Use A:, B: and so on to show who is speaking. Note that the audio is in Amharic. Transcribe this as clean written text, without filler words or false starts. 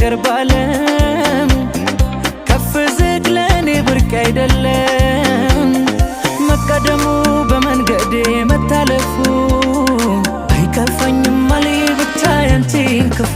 A: ነገር ባለም ከፍ ዝቅ ለእኔ ብርቅ አይደለም። መቀደሙ በመንገዴ መታለፉ አይከፋኝም አሌ ብታይ አንቺን ክፉ።